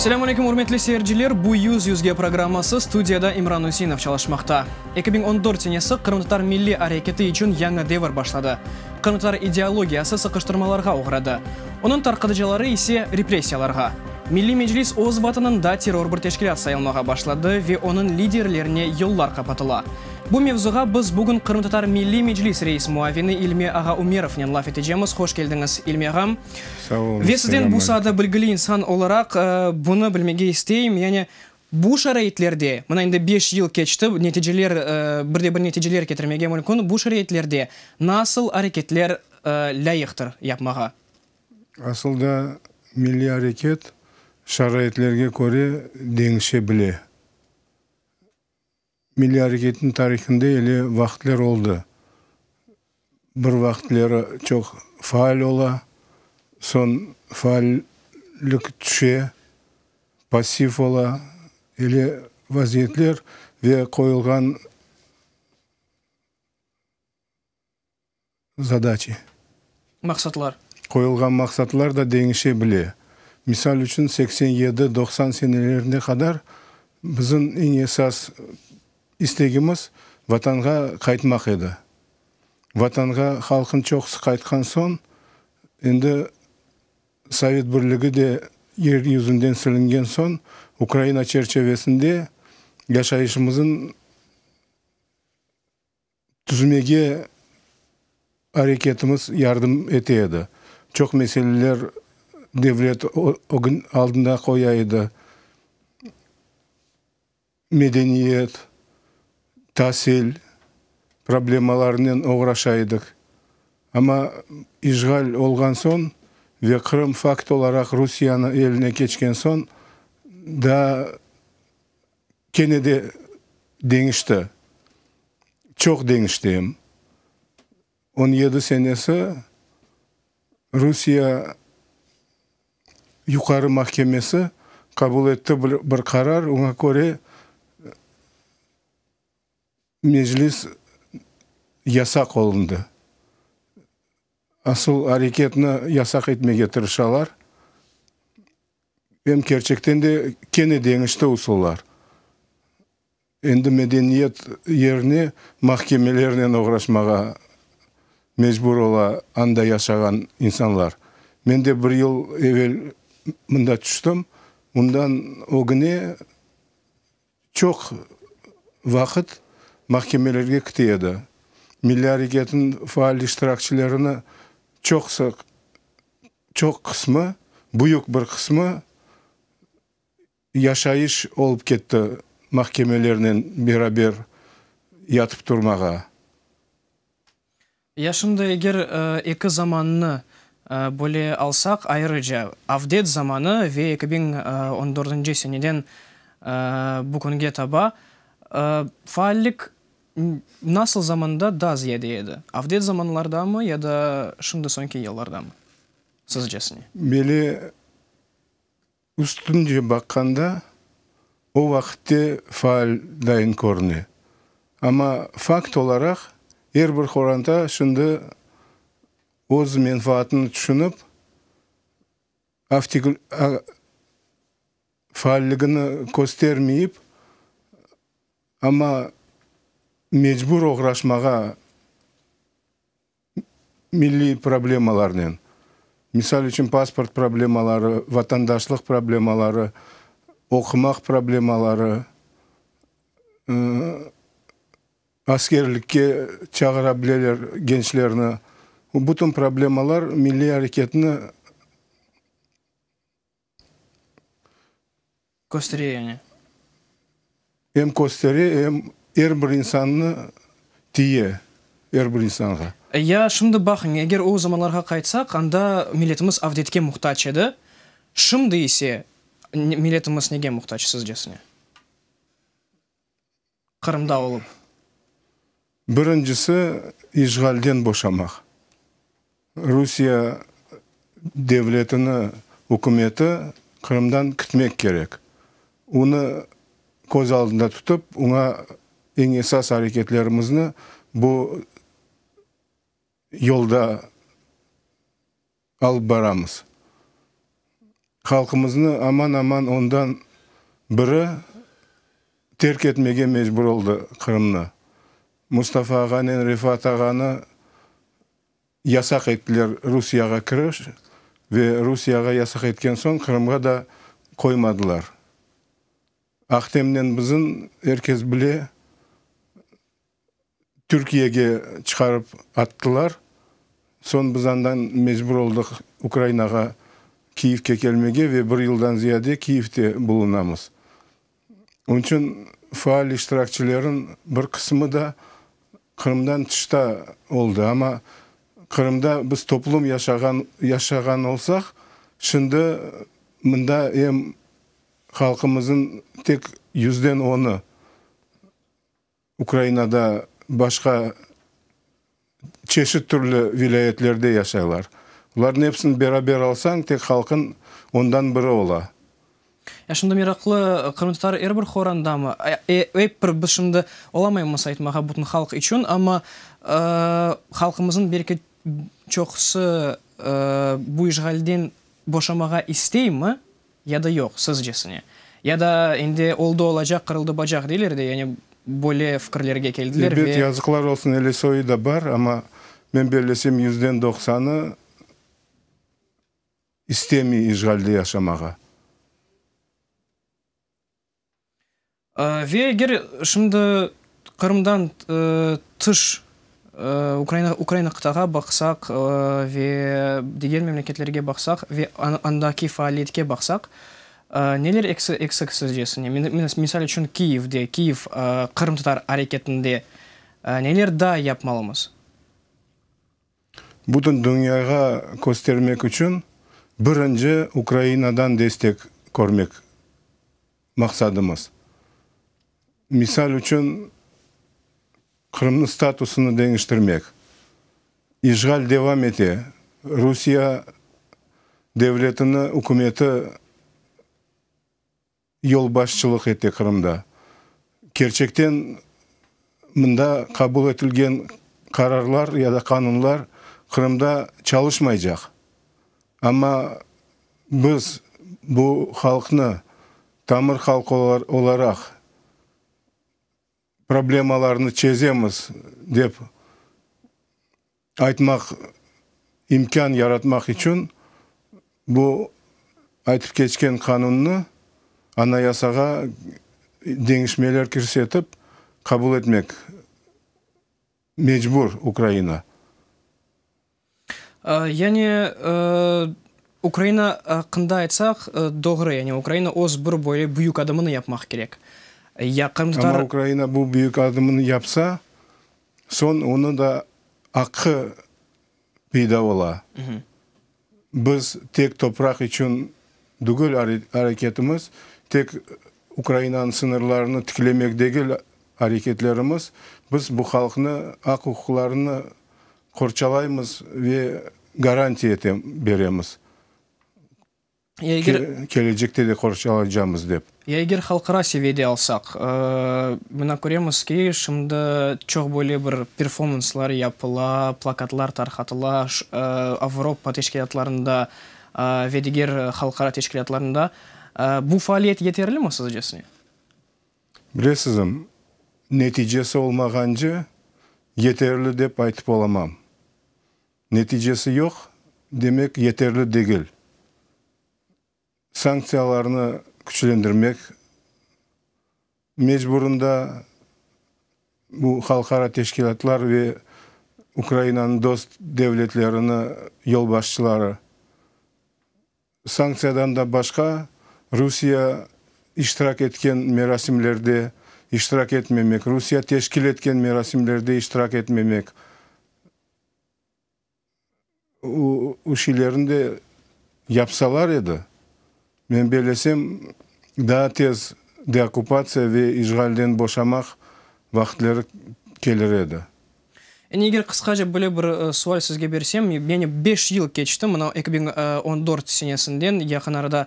Selâm aleyküm, ürmetli seyirciler! Bu Yüz yüzge programması, studiyada İmran Üseinov çalışmaqta. 2014 senesi qırımtatar milliy areketi içün yañı devir başladı. Qırımtatar ideologiyası sıqıştırmalarğa oğradı, onıñ tarqatıcıları ise repressiyalarğa. Milliy Meclis öz vatanında terror bir teşkilât sayılmağa başladı ve onıñ liderlerine yollar qapatıla. Bu mevzuğa biz bugün Qırımtatar Milliy Meclis reis muavini İlmi ağa Ümerovnen laf etecemiz. Hoş keldiñiz, İlmi ağam. Sağ oluñız, Ve sizden bu selâm saada bilgili insan olaraq bunı bilmege isteyim, yani bu şaraitlerde, mına endi beş yıl keçti, neticeler, bir de bir neticeler ketirmege mümkün, bu şaraitlerde nasıl areketler lâyıqtır yapmağa? Asıl da milliy areket şaraitlerge köre deñişe bile. Milliy areketniñ tarihinde ele vaqıtler oldı. Bir vaqıtleri çoq faal ola, soñ faallik tüşe, passiv ola. Ele vaziyetler ve qoyulğan Zadaçi. Maqsatlar. Qoyulğan maqsatlar da deñişe bile. Misal içün, 87, 90 senelerine qadar bizim eñ esas istegimiz Vatanğa qaytmaq edi. Vatanğa halqın çoqusı qaytqan soñ, endi Sovet Birligi de yer yüzünden silingen soñ, Ukraina çerçevesinde yaşayışımızın Tüzmege areketimiz yardım ete edi. Çoq meseleler devlet ögün aldında qoya edi, medeniyet, tasil problemalarınen oğraşa edik. Amma işğal olğan soñ ve Qırım fakt olaraq Rusiyanıñ eline keçken soñ daa kene de deñişti. Çoq deñişti em. 17 senesi Rusiye Yuqarı mahkemesi qabul etti bir qarar, oña köre Meclis yasaq olundı. Asıl areketni yasaq etmege tırışalar. Em kerçekten de kene deñişti usullar. Endi medeniyet yerine mahkemelernen oğraşmağa mecbur ola anda yaşağan insanlar. Men de bir yıl evel mında tüştim. Ondan ögüne çoq vaqıt mahkemelerge kite edi. Milliy areketniñ faal iştirakçilerini çoqsı, çoq qısmı, büyük bir qısmı yaşayış olıp ketti mahkemelernen beraber yatıp turmağa. Ya şimdi eger eki zamannı böyle alsaq, ayrıca avdet zamanı ve 2010 dördünci seneden bu künge taba, faallik nasıl zamanda daa ziyade edi, avdet zamanlardamı ya da şimdi soñki yıllardamı, sizcesine? Böyle Üstünce baqqanda, o vaqıtte faal dayın körüne. Amma fakt olaraq, er bir qoranta şimdi öz menfaatını tüşünip, faalligini köstermeyip, amma mecbur oğraşmağa milliy problemalarnen, misal içün, pasport problemaları, vatandaşlıq problemaları, oqumaq problemaları, askerlikke çağıra bileler gençlerni, bu bütün problemalar milliy areketni Köstere yani. Em köstere, em er bir insannı tiye, er bir insanğa. Ya şimdi baqıñ, eger o zamanlarğa qaytsaq, anda milletimiz avdetke muhtac edi. Şimdi ise milletimiz nege muhtac sizcesine? Qırımda olıp. Birincisi, işğalden boşamaq. Rusiye devletini, ükümeti Qırımdan kitmek kerek. Onı köz aldında tutıp, oña eñ esas areketlerimizni bu yolda alıp baramız. Halqımıznı aman-aman ondan biri terk etmege mecbur oldı Qırımnı. Mustafa ağanen Refat ağanı yasaq ettiler Rusiyağa kiriş ve Rusiyağa yasaq etken soñ Qırımğa da qoymadılar. Ahtemnen bizim, er kes bile, Türkiyege çıqarıp attılar. Soñ biz andan mecbur oldıq Ukrainağa, Kiyevke kelmege ve bir yıldan ziyade Kiyevde bulunamız. Onıñ içün faal iştirakçilerin bir qısmı da Qırımdan tışta oldı. Amma Qırımda biz toplum yaşağan yaşağan olsaq, şimdi mında em halqımızın tek yüzden onı Ukrainada başqa çeşit türlü vilâyetlerde yaşaylar. Bularnıñ episini beraber alsañ, tek halqıñ ondan biri ola. Ya şimdi meraqlı, qırımtatar er bir qorandamı? Ep bir biz şimdi olamaymız aytmağa bütün halq içün, amma halqımıznıñ belki çoqusı bu işğalden boşamağa isteymi? Ya da yoq, sizcesine? Ya da endi oldı olacaq, qırıldı bacaq deyler de, yani böyle fikirlerge keldiler ve. Elbet, yazıqlar olsun, ele soyu da bar, amma men bellesem yüzden doqsanı istemiy işğalde yaşamağa. Ve eger şimdi Qırımdan tış Ukraina, Ukraina qıtağa baqsaq ve diger memleketlerge baqsaq ve andaki faaliyetke baqsaq, neler eksik sizcesine? Misal içün Kiyevde, Kiyev qırımtatar areketinde neler daa yapmalımız? Bütün dünyağa köstermek içün birinci Ukrainadan destek körmek maqsadımız. Misal içün, Qırımnıñ statusını deñiştirmek. İşğal devam ete, Rusiye devletini, ükümeti yolbaşçılıq ete Qırımda. Kerçekten, mında qabul etilgen qararlar ya da qanunlar Qırımda çalışmaycaq. Amma biz bu halqnı tamır halq olaraq problemalarnı çezemiz dep aytmaq, imkân yaratmaq içün bu aytıp keçken qanunnı Anayasağa deñişmeler kirsetip qabul etmek mecbur Ukraina. Yani, Ukraina aqqında aytsaq, doğru, yani Ukraina öz bir böyle büyük adımını yapmaq kerek. Ya qırımtatar. Amma Ukraina bu büyük adımını yapsa, soñ onıñ da aqqı peyda ola. Biz tek topraq içün degil areketimiz, tek Ukrainanıñ sıñırlarını tiklemek degil areketlerimiz, biz bu halqnı aq-uquqlarını qorçalaymız ve garantiya beremiz, kelecekte de qorçalaycamız dep. Ya eger halqara seviyede alsaq, mına köremiz ki, şimdi çoq böyle bir performanslar yapıla, plakatlar tarqatıla, Avropa teşkilâtlarında ve diger halqara teşkilâtlarında. Bu faaliyet yeterlimi sizcesine? Bilesizmi, neticesi olmağance yeterli dep aytıp olamam. Neticesi yoq, demek yeterli degil. Sanktsiyalarnı küçlendirmek mecburında bu halqara teşkilâtlar ve Ukrainanıñ dost devletlerini yolbaşçıları. Sanktsiyadan da başqa, Rusiye iştirak etken merasimlerde iştirak etmemek, Rusiye teşkil etken merasimlerde iştirak etmemek, o şeylerni de yapsalar edi, men bellesem, daa tez deokkupatsiya ve işğalden boşamaq vaqıtları kelir edi. Endi eger qısqaca böyle bir sual sizge bersem, yani beş yıl keçti, mına 2014 senesinden, yaqın arada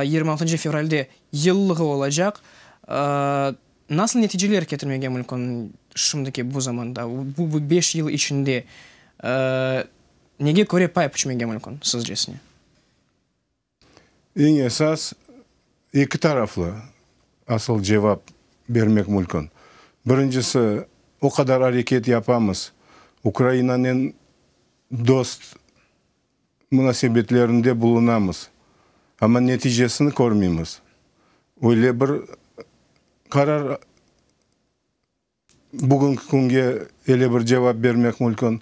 26 fevralde yıllığı olacaq. Nasıl neticeler ketirmege mümkün şimdiki bu zamanda, bu beş yıl içinde nege köre pay biçmege mümkün sizcesine? Eñ esas eki taraflı asıl cevap bermek mülkün. Birincisi, o qadar areket yapamız, Ukrainanen dost munasebetlerinde bulunamız, amma neticesini körmeymiz. Öyle bir qarar Bugünki künge ele bir cevap bermek mülkün.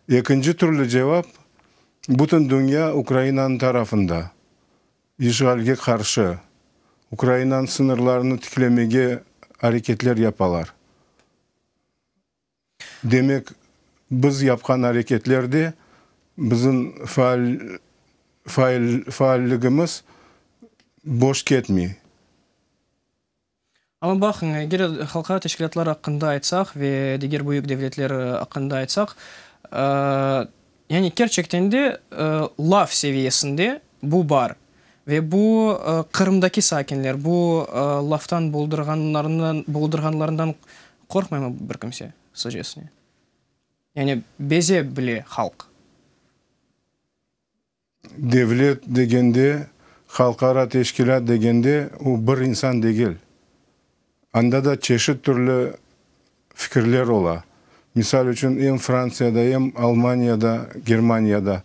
Ekinci türlü cevap, bütün dünya Ukrainanıñ tarafında, işğalge qarşı, Ukrainanıñ sıñırlarını tiklemege areketler yapalar. Demek, biz yapqan areketler de, bizim faal faalligimiz boş ketmey. Amma baqıñ, eger halqara teşkilâtlar aqqında aytsaq ve diger büyük devletler aqqında aytsaq, yani kerçekten de laf seviyesinde bu bar. Ve bu Qırımdaki sakinler bu laftan boldurğanlarından qorqmaymı bir kimse, sizcesine? Yani beze bile halq. Devlet degende, halqara teşkilât degende, o bir insan degil. Anda da çeşit türlü fikirler ola. Misal içün, em Frantsiyada, em Almaniyada, Germaniyada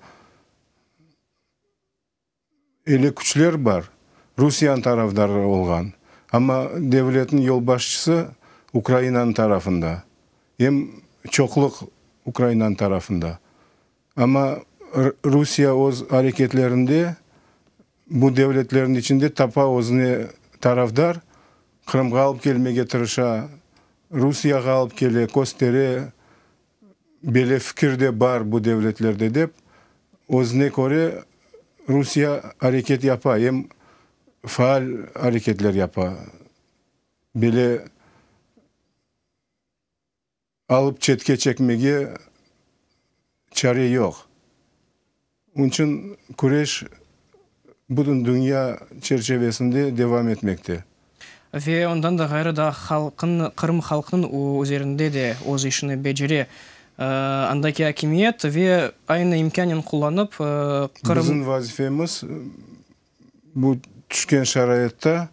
ele küçler bar, Rusiyanıñ tarafdarı olğan, amma devletniñ yolbaşçısı Ukrainanıñ tarafında, em çoqluq Ukrainanıñ tarafında. Amma Rusiye öz areketlerinde bu devletlerniñ içinde tapa özüne tarafdar, Qırımğa alıp kelmege tırışa, Rusiyağa alıp kele, köstere, böyle fikir de bar bu devletlerde dep, özüne köre Rusiye areket yapa, em faal areketler yapa. Böyle Alıp çetke çekmege çare yoq. Onıñ içün küreş bütün dünya çerçevesinde devam etmekte. Ve ondan da ğayrı daa halqın, Qırım halqınıñ üzerinde de öz işini becere andaki akimiyet ve aynı imkânen qullanıp Qırım. Bizim vazifemiz bu tüşken şaraitta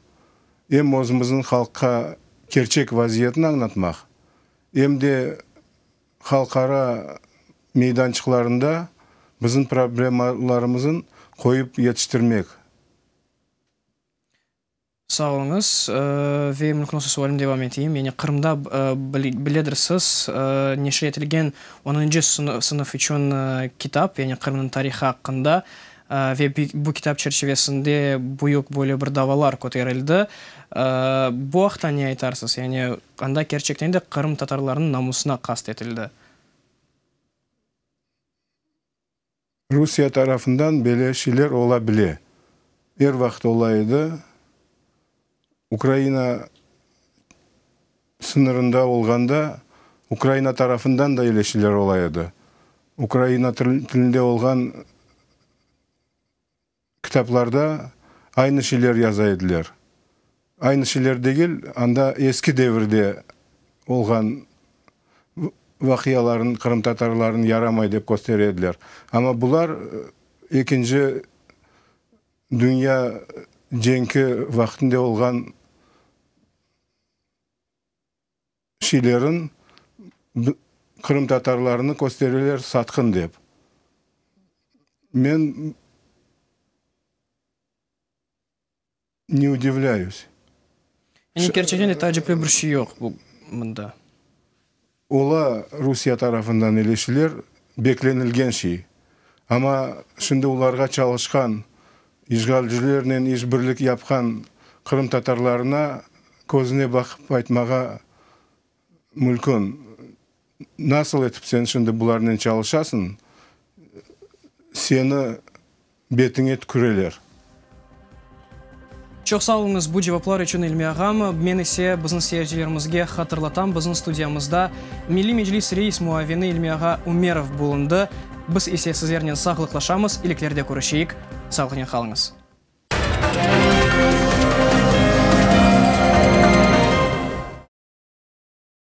em özümizniñ halqqa kerçek vaziyetni añlatmaq, em de halqara meydançıqlarında bizim problemalarımızın qoyıp yetiştirmek. Sağ oluñız. Ve mümkün olsa sualimni devam eteyim. Yani Qırımda, biledirsiz, neşir etilgen onıncı sınıf içün kitap, yani Qırımnıñ tarihı aqqında ve bu kitap çerçivesinde büyük böyle bir davalar köterildi. Bu aqta ne aytarsız? Yani anda kerçekten de qırımtatarlarnıñ namusına qast etildi. Rusiye tarafından böyle şeyler ola bile. Er vaqıt ola edi. Ukraina sıñırında olğanda Ukraina tarafından da öyle şeyler ola edi. Ukraina tilinde olğan kitaplarda aynı şeyler yaza ediler. Aynı şeyler degil, anda eski devirde olğan vaqialarnı, qırımtatarlarnı yaramay dep köstere ediler. Amma bular ekinci dünya cenki vaqtında olğan şeylerin qırımtatarlarnı köstereler satqın dep. Men ne udivlâyus. Yani kerçekten de taacipli bir şey yoq bu mında. Ola Rusiye tarafından eleşiler beklenilgen şey. Amma şimdi olarğa çalışqan, işğalcilernen işbirlik yapqan qırımtatarlarına közüne baqıp aytmağa mülkün, nasıl etip sen şimdi bularnen çalışasıñ, seni betiñe tüküreler. Çoq sağ oluñız bu cevaplar içün, İlmi ağam. Men ise bizim seyircilerimizge hatırlatam, bizim studiyamızda Milliy Meclis reis muavini İlmi ağa Ümerov bulundı. Biz ise sizlernen sağlıqlaşamız, iliklerde körüşeyik. Sağlıqnen qalıñız.